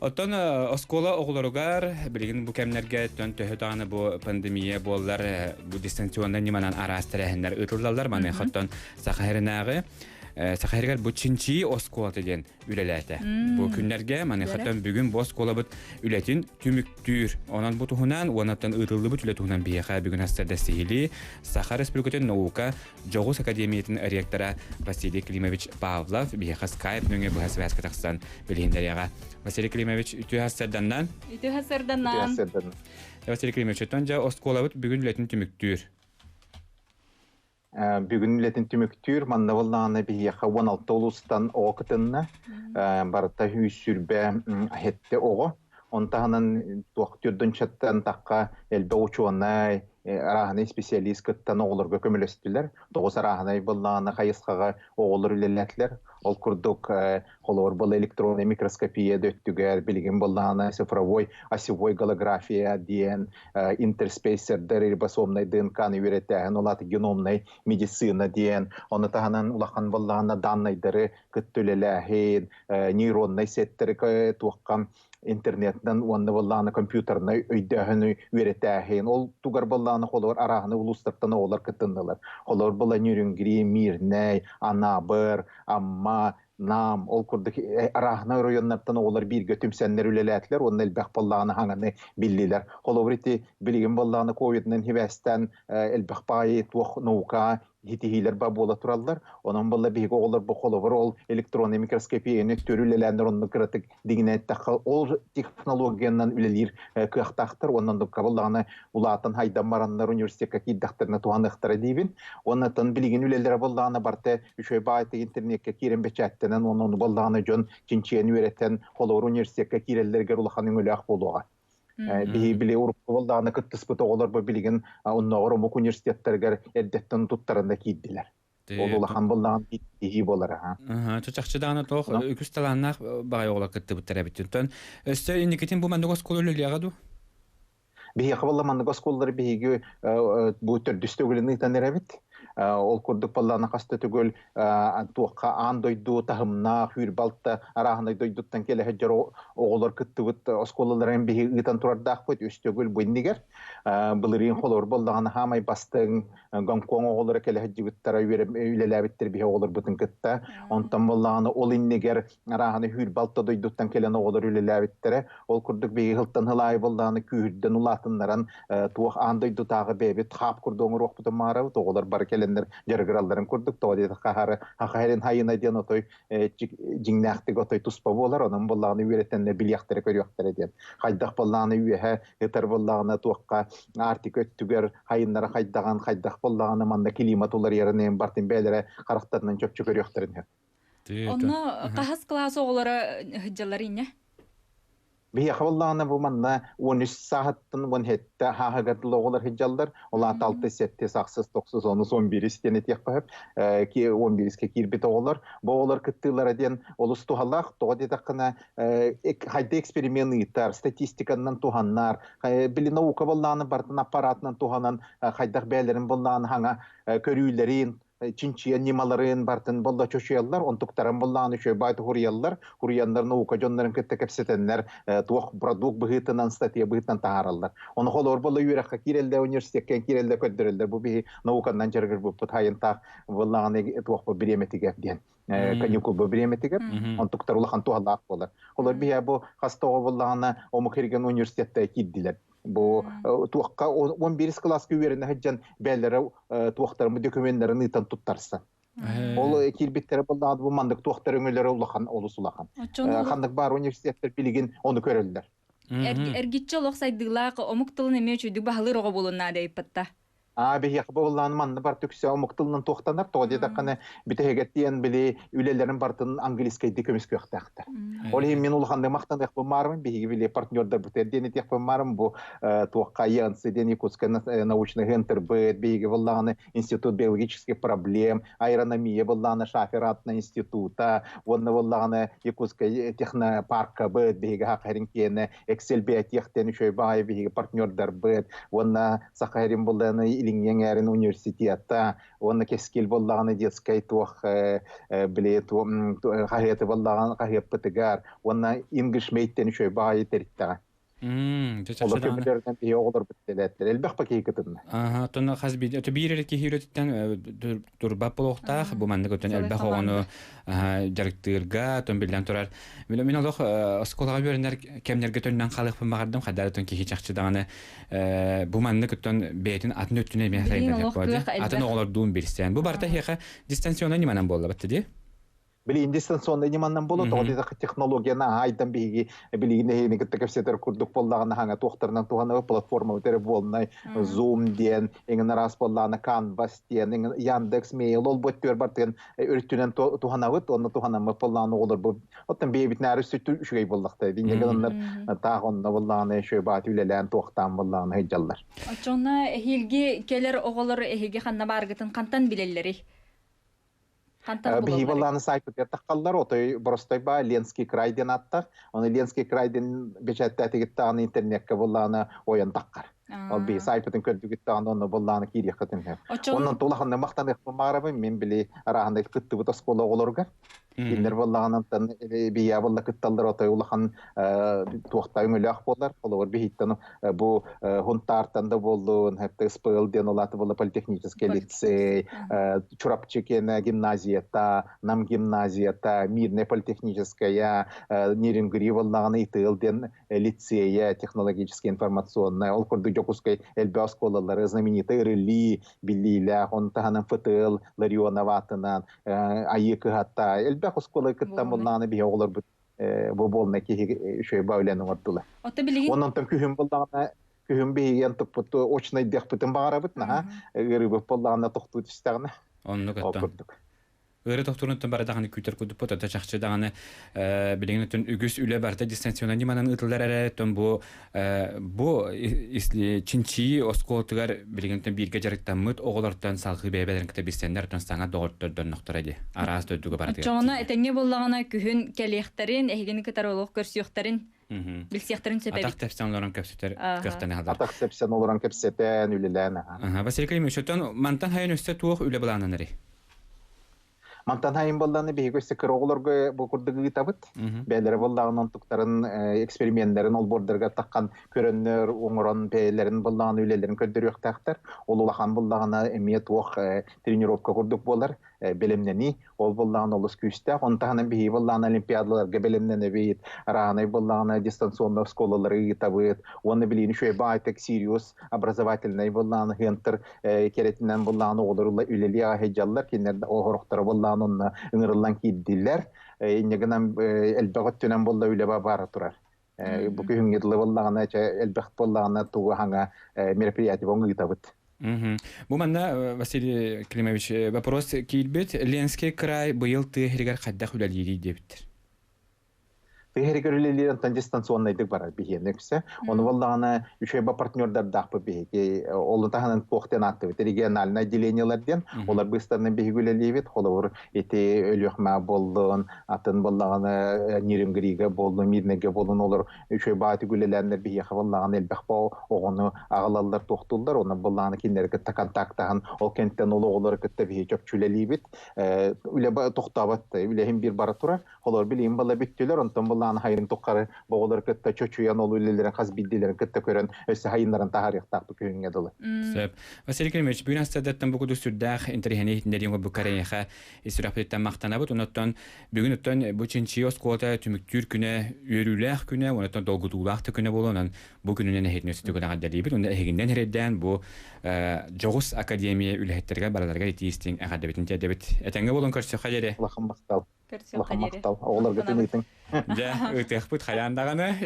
Оттон оскуола оҕолоругар билигин бу кэмнэргэ төн төһө даҕаны бу пандемия буоллар бу дистанционнай ньыманан араас тэрээһиннэр ыытыллаллар. Маныаха оттон Саха сиринээҕи Саха сиригэр бу чинчии оскуолата диэн үлэлээтэ. Бу күннэргэ маныаха бүгүн бу оскуолабыт үлэтин түмүктүүр. Онон бу туһунан уоннаттан ыытыллыбыт үлэ туһунан биһиэхэ бүгүн астарда сиһилии Саха Республикатын наука Дьоҕус академиятын ректора Василий Климович Павлов биһиэхэ скайп нөҥүө быһа связка тахсан билиһиннэриэҕэ. Василий Климович, үтүө сарданнан. Үтүө сарданнан. Василий Климович, оттон дьэ оскуолабыт бүгүн үлэтин түмүктүүр. Бүгүн үлэтин түмүктүүр манна буоллаҕына биһиэхэ 16 улуустан оҕо кытынна. Барыта 120 сэттэ оҕо. Он таһынан туох түрдүнчаттан тахха элбэх учуонай, арааһынай специалист кыттан оҕолорго көмөлөстүлэр. Тоҕус арааһынай буоллаҕына хайысхаҕа оҕолор үлэлээтилэр. Ол курдук холобур была электронная микроскопия да өттүгэр билигин буоллаҕына цифровой осевой голография диэн интерспейсердэр рибосомнай ДНК-ны үөрэтээһин ол аата геномнай медицина диэн ону таһынан улахан буоллаҕына даннайдары кытта үлэлээһин нейроннай сеттэри туохха интернетинэн уонна буоллаҕына компьютернай өйдөөһүнү үөрэтээһин ол тугар буоллаҕына холобур арааһыны улуустартан оҕолор кытыннылар холобур була Нюрюнгри, Мирнэй, Анабыр, Амма, Нам ол курдук арааһына оройуоннартан оҕолор бииргэ түмсэннэр үлэлээтилэр уонна элбэх буоллаҕына хаҥаны биллилэр. Холобур ити билигин буоллаҕына ковидынан хибээстээн элбэх баайы туох наука итиһиилэр ба буола тураллар. Онон буолла биһиги оҕолор бу холобур ол электронный микроскопияны өттүөр үлэлээннэр онно кыратык дигинэ эттэххэ ол технологиянан үлэлиир кыахтаахтар уонна оннукка буоллаҕына улаатан хайдан бараннар университекка киирдэхтэринэ туһаныахтара диибин. Уонна тон билигин үлэлэрэ буоллаҕына барыта үчүгэй баайтык интернеккэ киирэн бэчээттэнэн уонна ону буоллаҕына дьон чинчийэн үөрэтэн холобур университекка киирэллэригэр улахан өҥөлөөх буолуоҕа. Биһи били урукку буоллаҕына кыттыспыт оҕолор бу билигин оннооҕор омук университеттарыгар эрдэттэн туттаран да киирдилэр. Ол улахан буоллаҕын киһи буолар аха. Чахчы даҕаны туох үгүс талааннаах баҕайы оҕолор кыттыбыттар эбит. Онтон өссө инникитин бу маннык оскуола үлэлиэҕэ дуу? Биһиэхэ буолла маннык оскуолалары биһиги бу төрдүс төгүлүн ыытан эрэбит. Ол курдук буоллаҕына хас да төгүл туохха аан дойду таһымнаах үүр-балта арааһынай дойдуттан кэлэ сылдьар оҕолор кыттыбыт оскуолаларын биһи ыытан турардаахпыт үс төгүл бу иннигэр. Былырыын холобур буоллаҕына хаамай бастыҥ Гонконг оҕолоро кэлэ сылдьыбыттара үлэлээбиттэр биһи оҕолорбутун кытта. Онтон буоллаҕына ол иннигэр арааһаны хүүр-балта дойдуттан кэлэн оҕолор үлэлээбиттэрэ. Ол курдук биһиги сылтан сыл аайы буоллаҕына күүһүрдэн улаатыннаран туох аан дойдутааҕы бэйэбит хаап курдук оҥоруохпутун маарабыт оҕолор бары кэлэннэр дьарыгыралларын курдук тоҕо диэтэххэ аһары хахаһэрин хайына диэн отой дьиҥнээхтик отой туспа буолар онон буоллаҕына үөрэтэннэр билиэхтэрэ көрүөхтэрэ диэн хайдах буоллаҕына үөһэ ытар буоллаҕына туохха Арктика өттүгэр хайыннара хайдаҕын хайдах буоллаҕына манна климат уларыйарын эм бартын бэйэлэрэ харахтарынан чопчу көрүөхтэрин сөп. Онно хаһыс кылаас оҕолоро сылдьаллар инньэ? Биһиэхэ буоллаҕына бу манна 13 сааһыттан 17 сааһыгар дылы оҕолор сылдьаллар. Ол аата 6, 7, 8, 9, 10, 11 диэн этиэххэ сөп. 11-ке киирбит оҕолор. Бу оҕолор кыттыылара диэн олус туһалаах. Тоҕо диэтэххинэ, хайда эксперимент ыытар, статистиканан туһаннар, били наука буоллаҕына барытын аппаратынан туһанан хайдах бэйэлэрин буоллаҕына хаҥа көрүүлэрин чинчийэн ньымаларын бартын болла чочуйаллар, онтуктарын боллааны үчүгэй баай хуруйаллар, хуруйаннар наука дьоннорун кытта кэпсэтэннэр туох продукт быһыытынан, статья быһыытынан таһаараллар. Ону холобур болла үөрэххэ киирэллэр, университекка киирэллэр, көрдөрөллөр. Бу биһи науканан дьарыгырбыппыт хайынтаах боллааны туох бу бириэмэтигэр диэн каникул бу бириэмэтигэр онтуктар улахан туһалаах буолар. Олор биһи бу хас тоҕо боллаҕына омук ирген университетта киирдилэр. Бу туохха 11 кылааска үөрэнэ сылдьан бээлэрэ туохтарын докуменнарын ыытан туттарсан. Ол киирбиттэрэ буоллаҕына бу маннык туохтар өҥөлөрө улахан олус улахан. Ханнык баар университеттар билигин ону көрөллөр. Эргиччи олох сайдыылаах омук тылын эмиэ үчүгүйдүк баһылыыр оҕо буолун наада ыйыппатта. Аа биһиэхэ буоллаан манна бар түксэ омук тылынан туохтанар тоҕо диэтэххинэ бүтэһигэр тиийэн били үлэлэрин бартын английскайдыы көмүскүөхтээхтэр. Ол иһин мин улаханнык махтаныахпын маарым биһиги били партнердарбытыгар диэн этиэхпин маарым бу туохха ЯНЦ диэн Якутская научный центрбыт биһиги буоллаҕына Институт биологических проблем аэрономия буоллаҕына Шафер института уонна буоллаҕына Якутскай технопаркабыт биһиги хахэрин киэнэ Excel биотех диэн үчүгэй баҕайы биһиги партнердарбыт уонна Саха сирин булланы Илиҥҥи эҥээрин университета уонна Кэскил буоллаҕына детскай туох били хаһыаты буоллаҕына хаһыаппытыгар уонна English Mate-тэн үчүгэй баҕайы тэриттэҕэ. Олор көмөлөрүнэн биһи оҕолорбут дэлээттэр. Элбэх пакеты кытынна. Аха, тонна хас биир өтө биир эрэ киһи үлэтиттэн турбат буолуохтаах. Бу маннык өтөн элбэх оҕону дьарыктыырга, тон биллэн турар. Мин олох оскуолаҕа үөрэнэр кэмнэргэ төннөн хаалыахпын баҕардым. Хайдах өтөн киһи чахчы даҕаны бу маннык өттөн бэйэтин атын өттүнэ эмиэ сайыннарыах атын оҕолордуун билсэн. Бу барыта эһиэхэ дистанционнай ньыманан буолла батта дии. Билигин дистанционнай ньыманнан буолуо, тоҕо диэтэххэ технологияны аайдан биһиги билигин эһигини кытта кэпсэтэр курдук буоллаҕына хаҥа туохтарынан туһанабыт платформабыт эрэ буолнай Zoom диэн эҥин араас буоллаҕына Canvas диэн эҥин Яндекс Mail ол бу өттүгэр бартыгын өрүттүнэн туһанабыт уонна туһанаммыт буоллаҕына оҕолорбут оттон бэйэбитинээри сүттү үчүгэй буоллахтара динньэ гынаннар таах онно буоллаҕына үчүгэй баат үлэлээн туохтаан буоллаҕына сылдьаллар. Оччоҕуна эһиилги кэлэр оҕолор эһиги ханна бааргытын хантан билэллэрий? Хантан Биһи булалларый? баллааны сайтытыгар таххаллар, отой боростой баа Ленский край диэн ааттаах. Оны Ленский край диэн бэчээттээти интернеккэ буллааны ойон таххар. Ол биһи сайтпытын көрдүгүт даҕаны онно буллааны киириэххитин сөп. Оччон Онон тулаханна махтаныахпын баарабын мин били арааһынай кыттыбыт оскуола оҕолоругар. Кинилэр буоллаҕынан бийаа буолла кытталлар отой улахан туохта өҥөлөөх буолар. Холобур биһиттэн бу Хунтаартан да буоллун, СПЛ диэн улааты буолла политехнический лицей, Чурапчы киэнэ гимназията, Нам гимназията, Мирная политехническая, Нерингри буоллаҕына ИТЛ диэн лицейэ, технологическая информационная, ол курдук Дьокуускай элбэх оскуолалары, знаменитый Рыли биллиилээх, он таһынан ФТЛ Ларионова атынан, Айыы кыһата, элбэх оскуола кыттан буллаҕына биһи оҕолорбут бу буолна киһи үчүгэй ба үлэни оҥордулар. Оттон билигин Онон күһүн буллаҕына күһүн биһиги туппут очнай диэхпитин баҕарабыт наһаа ыарыыбыт буоллаҕына тохтуу түстэҕинэ Оннук ол оттон. курдук. Ыары тохтуурунтан бары даҕаны күүтэр курдукпут, ото чахчы даҕаны билигин өттүн үгүс үлэ барыта дистанционнай ньыманан ыытыллар эрэ, оттон бу бу чинчийии оскуолатыгар билигин бииргэ дьарыктаммыт оҕолортон салгыы бэйэ-бэйэлэрин кытта билсэннэр, оттон саҥа доҕоттордоннохторо дии. Араас дойдуга барытыгар Оччоҕуна тиийэ. этэҥҥэ буоллаҕына күһүн кэлиэхтэрин, эһигини кытары олох көрсүөхтэрин, билсиэхтэрин сөп Атах эбит. тэпсэн олорон кэпсэтэр Ааха. кыахтан аһалар. Атах тэпсэн олорон кэпсэтэн, үлэлээн аха. Василий Климович, оттон мантан хайын өссө туох үлэ былааннанарый? Мантан хайын буоллаҕына биһиги өссө кыра оҕолорго бу курдук ыытабыт. Бэйэлэрэ буоллаҕына онтуктарын эксперименнэрин олбуордарыгар таххан көрөннөр, оҥорон бэйэлэрин буоллаҕына үлэлэрин көрдөрүөхтээхтэр. Ол улахан буоллаҕына эмиэ туох тренировка курдук буолар, бэлэмнэнии. Ол буоллаҕына олус күүстээх. Ону таһынан биһиги буоллаҕына олимпиадаларга бэлэмнэнэбит, араанай буоллаҕына дистанционно оскуолалары ыытабыт. Уонна билиини үчүгэй баайтек Сириус образовательнай буоллаҕына ыһыантыр кэрэтинэн буллаҕын оҕолор үлэлии аһыйдьаллар кинилэр оһорохторо буллаҕын онно ыҥырыллан киирдилэр инньэ гынан элбэх өттүнэн буолла үлэ баара турар бу күһүҥҥү дылы буоллаҕына элбэх буоллаҕына тугу хаҥа мероприятие ыытабыт. Бу манна Василий Климович вопрос киирбит Ленский край быйыл тыа сиригэр хайдах үлэлиирий диэбиттэр. Тыһэригэр үлэлиир онтон дистанционнайдык барар биһиэнэ үксэ. Ону буоллаҕына үчүгэй партнердардаахпыт биһиги. Ол таһынан туох диэн ааттыбыт региональное отделениелар диэн. Олар быыстарынан биһиги үлэлиибит. Холобур ити Өлүөхмэ буоллун, атын буоллаҕына Нирингрига буоллун, Мирнэгэ буоллун олор үчүгэй баатык үлэлээннэр биһиэхэ буоллаҕына элбэх оҕону аҕалаллар туохтууллар. Онон буоллаҕына кинилэри кытта контактаһан ол кэнтэн ол оҕолору кытта биһиги чопчу үлэлиибит. Үлэ тохтообот, үлэһин биир бара турар. Холор билигин балла бүттүлэр, онтон былаан хайын туххары боҕолор кытта чочуйан ол үлэлэрин хас биирдиилэрин кытта көрөн өссө хайыннарын таһаарыахтаахпыт күһүҥҥэ дылы. Сөп. Василий Климович, бүгүн астадаттан бу кудус сүрдээх интэриэһинэй иһитиннэриин бу Кореяха сүрэхпититтэн махтанабыт. Онуттан бүгүн оттон бу чинчийии оскуолата түмүктүүр күнэ, үөрүүлээх күнэ, онуттан долгутуулаах да күнэ буолуон, бу күнүнэн эһигини өссө эҕэрдэлиибит. Онно эһигиннэн эрэйдээн бу дьоҕус академия үлэһиттэригэр барыларыгар итии-истиҥ эҕэрдэбитин тиэрдэбит. Этэҥҥэ буолан көрсөххө диэри. Улахан махтал. Көрсүөххэ Улахан диэри. махтал. Оҕолорго Махтанабыт. тыныытын. Дьэ, ыытыахпыт хайаан даҕаны.